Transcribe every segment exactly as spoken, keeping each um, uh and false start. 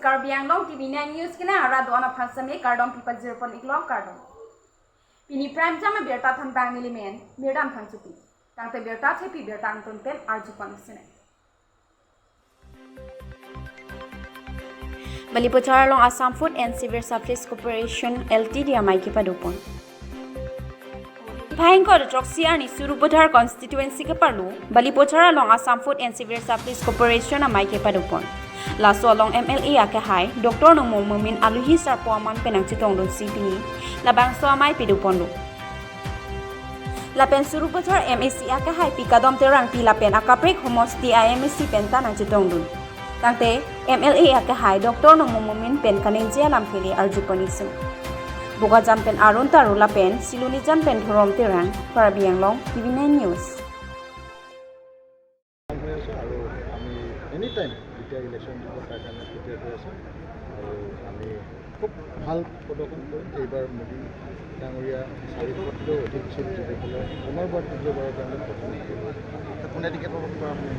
Karbi Anglong T V nine News kelang arat do-an aphan seme kardom pipajir pon iklo, kardom. Pini prime time abirta thanbang nelimen Mirdam Phangchopi. Tangte birta thepi birta angton pen arju pon iksinang. Balipochar along Assam Food and Civil Supplies Corporation L T D amei kepadopon. Phai ingkoi ra throksi arni Sarupathar constituency keparlo Balipochar along Assam Food and Civil Supplies Corporation amei kepadopon. Laso along M L A akehai Doctor Numal Momin aluhi sarpo aman pen nangchetongdunsi pini labangso amei padoponlo. Lapen Sarupathar M A C akehai P Kadom Terangpi lapen akaprek homosti a-M A C pen ta nangchetongdun. Tangte M L A akehai Doctor Numal Momin pen kaningje alamthe le arju pon iksinang. Bokajan pen Arun Taro lapen Silonijan pen Dhorom Terang, Karbi Anglong, T V nine News. হৈ আছে আৰু আমি any time যেতিয়া ইলেকশ্যন দিব তাৰ কাৰণে প্ৰিপেয়াৰ হৈ আছে আৰু আমি খুব ভাল প্ৰদৰ্শন কৰিম। এইবাৰ মোদী ডাঙৰীয়া চাৰিশতকৈ অধিক চিট জিকি পেলাই পুনৰবাৰ তৃতীয়বাৰৰ কাৰণে প্ৰধানমন্ত্ৰী হ'ব। কোনে টিকেট পাব কিবা আপুনি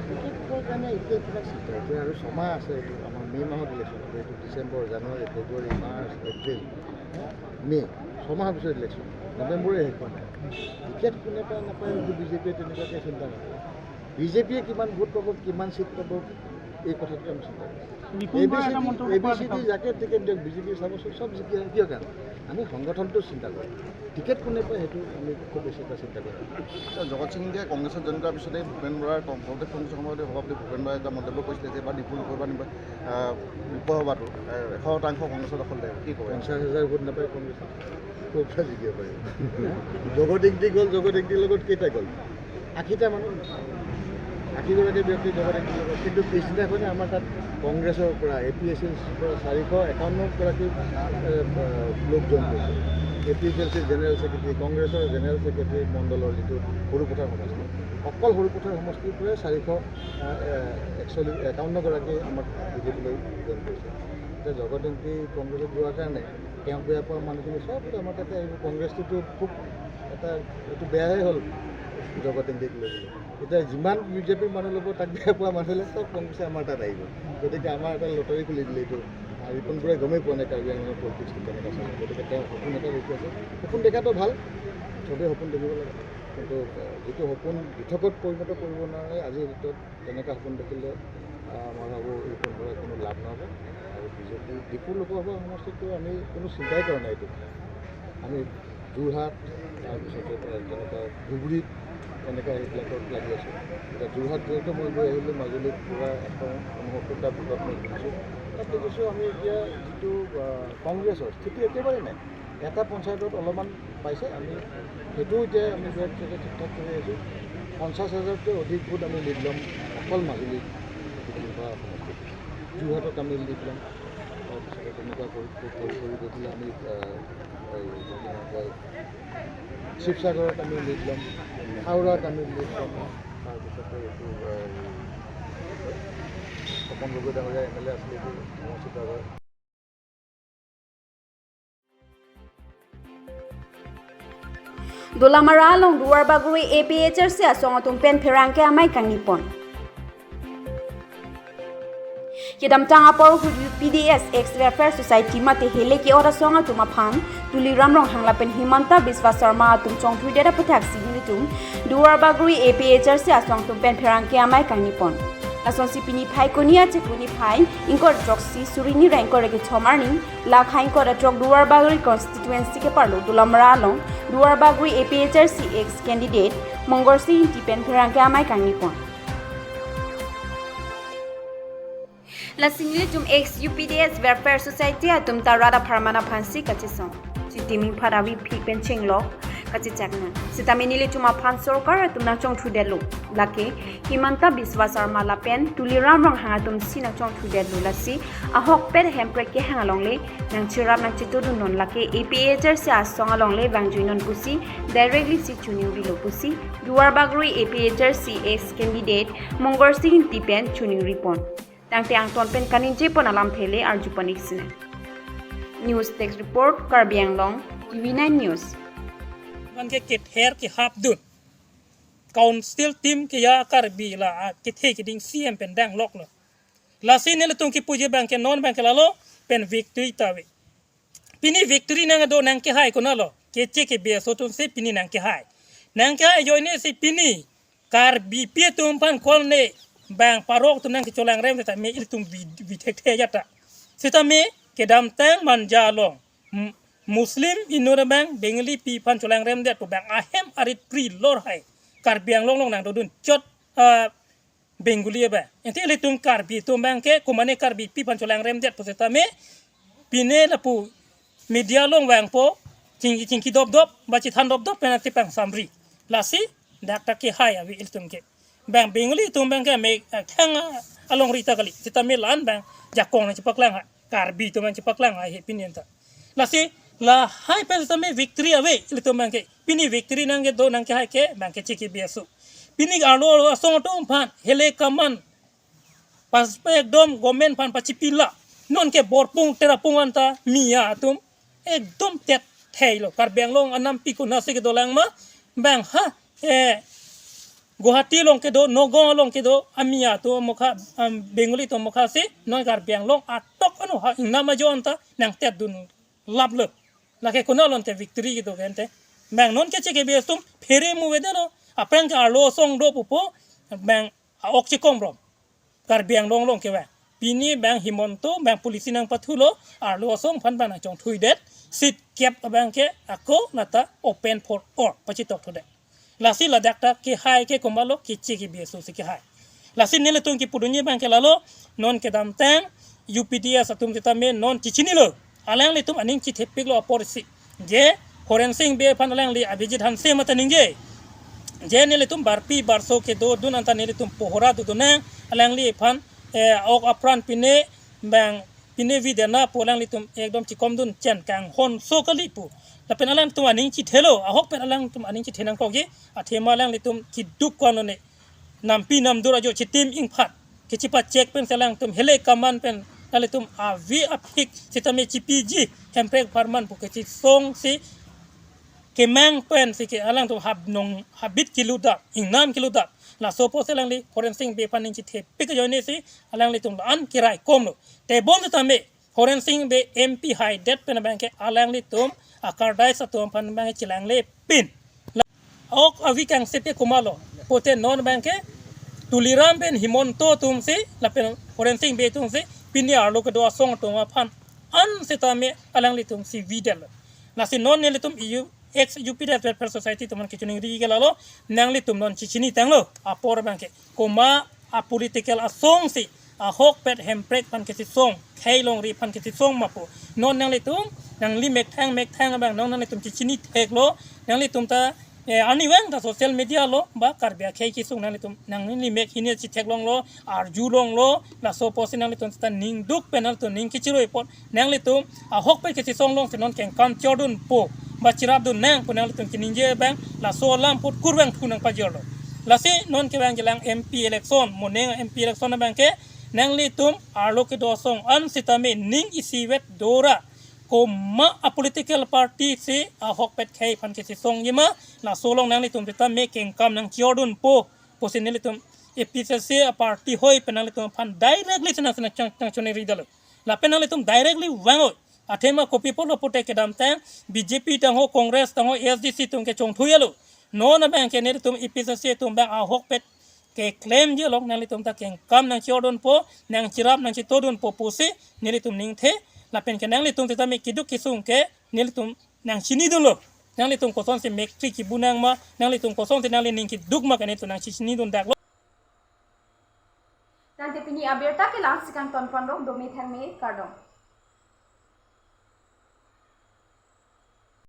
টিকেট পোৱাৰ কাৰণে এতিয়া কিবা চিন্তা, এতিয়া আৰু ছমাহ আছে। এইটো আমাৰ মে' মাহত ইলেকশ্যন হ'ব। এইটো ডিচেম্বৰ, জানুৱাৰী, ফেব্ৰুৱাৰী, মাৰ্চ, এপ্ৰিল, মে', ছমাহৰ পিছত ইলেকশ্যন। নৱেম্বৰে শেষ হোৱা নাই। টিকেট কোনে পায় নাপায়, এইটো বিজেপিয়ে তেনেকুৱাকৈ চিন্তা নকৰে। বিজেপিয়ে কিমান ভোট পাব, কিমান চিট পাব, এই কথাটো আমি চিন্তা কৰিম। ৰিপুণ বৰা এটা মন্তব্য এ বি কৰা চি ডি দেখা যাকে টিকেট দিয়ক, বিজেপি চাবচোন, চব জিকি আহে। কিয় কাৰণে? আমি সংগঠনটো চিন্তা কৰোঁ। টিকেট কোনে পায়, সেইটো আমি খুব বেছি এটা চিন্তা কৰোঁ। ছাৰ, জগত সিং সিংধিয়ে কংগ্ৰেছত জইন কৰাৰ পিছতে ভূপেন বৰাৰ কং- কংগ্ৰেছ কংগ্ৰেছৰ সময়তে সভাপতি ভূপেন বৰাই এটা মন্তব্য কৰিছিলে যে এইবাৰ নিপুণ নকৰিবা নিবা বিপুল সভাটো এশ শতাংশ কংগ্ৰেছৰ দখল থাকিব। কি ক'ব? পঞ্চাছ হাজাৰ ভোট নাপায় কংগ্ৰেছে, ক'ৰ পৰা জিকিব পাৰিব? জগত ইংতি গ'ল, জগত ইংতিৰ লগত কেইটা গ'ল? আশীটা মানুহ, আশীগৰাকী ব্যক্তি জগত ইংতিৰ লগত। কিন্তু পিছদিনাখনে আমাৰ তাত কংগ্ৰেছৰ পৰা, এ পি এইচ এল চিৰ পৰা চাৰিশ একাৱন্ন গৰাকী এ, লোক জইন কৰিছে। এ পি এইচ এল চিৰ জেনেৰেল ছেক্ৰেটাৰী, কংগ্ৰেছৰ জেনেৰেল ছেক্ৰেটাৰী মণ্ডলৰ যিটো সৰুপথাৰ সমষ্টি, অকল সৰুপথাৰ সমষ্টিৰ পৰাই চাৰিশ একচল্লিছ একাৱন্ন গৰাকী আমাক বিজেপিলৈ জইন কৰিছে। এতিয়া জগত ইংতি কংগ্ৰেছত যোৱাৰ কাৰণে তেওঁক বেয়া পোৱা মানুহখিনি চব আমাৰ তাতে আহিব। কংগ্ৰেছটোতো খুব এটা, এইটো বেয়াই হ'ল জগত ইংতিক লৈ পেলাই। এতিয়া যিমান বিজেপিৰ মানুহ ল'ব, তাক বেয়া পোৱা মানুহ হ'লে চব কংগ্ৰেছে আমাৰ তাত আহিব। গতিকে আমাৰ এটা লটাৰী খুলি দিলে এইটো। ৰিপুণ বৰাই গমেই পোৱা নাই কাৰ্বি আংলঙৰ পলিটিক্সটো কেনেকুৱা চলে। গতিকে তেওঁ সপোন এটা দেখি আছে। সপোন দেখাটো ভাল, চবেই সপোন দেখিব লাগে। কিন্তু যিটো সপোন দিঠকত পৰিণত কৰিব নোৱাৰে, আজিৰ ডেটত তেনেকুৱা সপোন দেখিলে মই ভাবোঁ ৰিপুণ বৰাৰ কোনো লাভ নহ'ব। আৰু বিজেপি ডিফু লোকসভা সমষ্টিততো আমি কোনো চিন্তাই কৰা নাই এইটো। আমি যোৰহাট, তাৰপিছতে তেনেকুৱা ধুবুৰীত, তেনেকুৱা এইবিলাকত লাগি আছোঁ। এতিয়া যোৰহাট যিহেতু মই গৈ আহিলোঁ, মাজুলীত পূৰা এশ ঊনসত্তৰটা বুথত মই ঘূৰিছোঁ। তাত দেখিছোঁ আমি এতিয়া যিটো কংগ্ৰেছৰ স্থিতি একেবাৰে নাই। এটা পঞ্চায়তত অলপমান পাইছে, আমি সেইটোও এতিয়া আমি জয়ত চাগে ঠিক ঠাক কৰি আছোঁ। পঞ্চাছ হাজাৰতকৈ অধিক ভোট আমি লিড ল'ম অকল মাজুলীত, যোৰহাটত আমি লিড ল'ম। তাৰপিছতে তেনেকুৱা কৰি কৰি কৰি গৈ পেলাই আমি এই কি নাম কয়, শিৱসাগৰত আমি লিড ল'ম, হাওৰাত আমি লিড ল'ম। তাৰপিছতে এইটো এই তপন গগৈ ডাঙৰীয়া এম এল এ আছিলে, এইটো সমষ্টিত আৰু Dolamara along Duarbagori A P H L C asong atum pen pherangke amei kangnipon. Kedamtang apor ahut U P D S Ex Welfare Society mate Heleke ot asong atum aphan Tuliram Ronghang lapen Himanta Biswa Sarma atum chongthudet aphuthak si nelitum Duarbagori A P H L C asong atum pen pherangke amei kangnipon. Lasonsi pini phai kuni achikuni phai ingkoi throksi suri hini ra ingkoi ra kethom arni, lakha ingkoi ra throk Duarbagori constituency keparlo Dolamara along Duarbagori A P H L C ex candidate Mongorsing Ingti pen pherangke amei kangnipon. Lasi nelitum ex U P D S Welfare Society atum ta rat apharman aphansi kachesong. Chiti mingphat avi phik pen chenglok kachechak nang. Sitame nelitum aphan sorkar atum nangchongthudetlo. Lake Himanta Biswa Sarma lapen Tuliram Ronghang atumsi nangchongthudetlo, lasi ahokpet Hemprek kehang alongle nangcherap nangchetudunnon, lake A P H L C asong alongle vangjui non pusi directly si choningrilo pusi Duarbagori A P H L C ex candidate Mongorsing Ingti pen choningripon. Tangte angton pen kaningjepon alamthe le arjupon iksinang. News Desk Report, Karbi Anglong, T V nine News. Anke kether kehapdun. Council team ke ya Karbi la kethe keding C M pen dangloklo. Lasi nelitum kipuji abangke non abangke lalo pen victory ta ave. Pini victory nangdo nangkehai konatlo? Keche kebe aso atumsi pini nangkehai. Nangkehai ajoinesi pini Karbipi atum aphan call ne bang parok atum nangkecholangrem setame ilitum bi-, bi thekthe ajat ta. Setame kedamtang Manja along, M-, Muslim inut abang Bengalipi aphan cholangremdet pu bang ahem arit pri lor hai. Karbi Anglong along nangdodun chot, ah, Bengali abang. Ante ilitum Karbi atum abangke komatne Karbipi aphan cholangremdet pu setame pine lapu media along vangpo, chingki chingki dopdop, ba chethan dopdop pen ante pangsamri. Lasi dak ta kehai ave ilitum ke. Bang Bengali atum abangke me, eh, thang, ah, alongri ta kali. Setame la-an bang jakong nangchepaklang ha. Karbi atum nangchepaklang ha he pini anta. Lasi lahai pen setame victory ave ilitum abangke. Pini victory nangkedo nangkehai ke bang keche kebe aso. Pini arlo asong atum aphan hele kaman pas ekdom government aphan pachipila. Nonke Borpung Terapung anta Miya atum ekdom tet theilo. Karbi Anglong anampi konatsi kedolang ma bang ha, eh, Guwahati along kedo, Nagaon along kedo a-Miya atum amokha, am, Bengali atum amokha si non Karbi Anglong atok anu ha ingnam ajo anta nangtetdun laplo. Lake konatlo ante victory kedo ke ante. Bang non keche kebe atum phere mu avedetlo. Aphrang ke arlo asong do pupo bang a-ok chekong brom. Karbi Anglong along ke bang. Pini bang Himanta bang policy nangpathulo, arlo asong aphan bang nangchongthuidet, seat kep abangke ako lata open for all pachitokthudet. Lasi ladak ta kehai ke komatlo, keche kebe aso si kehai. Lasi nelitum kipudunji abangke lalo, non kedamtang U P D S atum setame non chechinilo. Alanglitum aning chethepiklo aporsi. Je Horensing Bey aphan alangli Abhijit Hanse mate ningje. Je nelitum barpi barso kedodun anta nelitum pohora dodun nang alangli aphan, eh, ok apran pine bang pine videna pu alanglitum ekdom chekomdun chen kanghon so kali pu. Lapen alangtum aning chethelo, ahokpet alangtum aning chethe nangkokji, athema alangtum keduk ko-an lone. Nampi namdur ajo chitim ingphat. Kechipachek pensi alangtum hele kaman pen nanglitum avi aphik setame chipiji Hemprek apharman pu kechesongsi kemang pensi ke alangtum habnong habit kelutdam, ingnam kelutdam. Laso apotsi alangli Horensing Bey aphan ning chethepik ajoinesi alanglitum la-an keraikomlo. Tebon setame Horensing Bey M P haidet pen abangke alanglitum akardais atum aphan abangke chelanglepin. La-, ok avi kangsepi komatlo. Pote non abangke Tuliram pen Himanta atumsi lapen Horensing Bey atumsi pini arlo kedo asong atum aphan an setame alanglitum si videl. Lasi non nelitum E U, ex U P D F Welfare Society atum aphan kechiningri ke lalo, nanglitum non chechinitanglo apor abangke. Komat a-political asong si ahokpet Hemprek aphan kechesong, khei longri aphan kechesong ma pu. Non nanglitum nangli methang methang abang non nanglitum chechini theklo, nanglitum ta, eh, arnivang ta social media lo ba Karbi akhei kesung nanglitum nangli mek hini chetheklonglo, arjulonglo, laso apotsi nanglitum ta ning duk pen nanglitum ning kechiroi apot nanglitum ahokpet kechesong alongsi non kengkam chordunpo ba cherapdun nang pu nanglitum keningje abang laso alam put kurvangthu nangpajorlo. Lasi non kevangjilang M P election, moning M P election abangke nanglitum arlo kedo asong an setame ning isivet dora komat a-political party si ahokpet khei aphan kechesongji ma, laso along nanglitum setame kengkam nangchordunpo pusi nelitum A P H L C a-party hoi pen nanglitum aphan directly chenang chenang chang chang choneri dalo. Lapen nanglitum directly vang-oi. Athema kopi pulo pute kedamtang B J P tangho, Congress tangho, A S D C atum kechongthuilo. Non abangke nelitum A P H L C atum abang ahokpet keklemji along nanglitum ta kengkam nangchordunpo, nangcherap nangchetodunpo pusi nelitum ningthe. Lapen ke nanglitum setame keduk kesung ke nelitum nangchinidunlo. Nanglitum kosonsi mekri kibu nang ma, nanglitum kosonsi nangli ning keduk ma ke nelitum nangchechinidundaklo. Tangte pini abirta ke la-ansi kangtonponlo, dome thangme, kardom.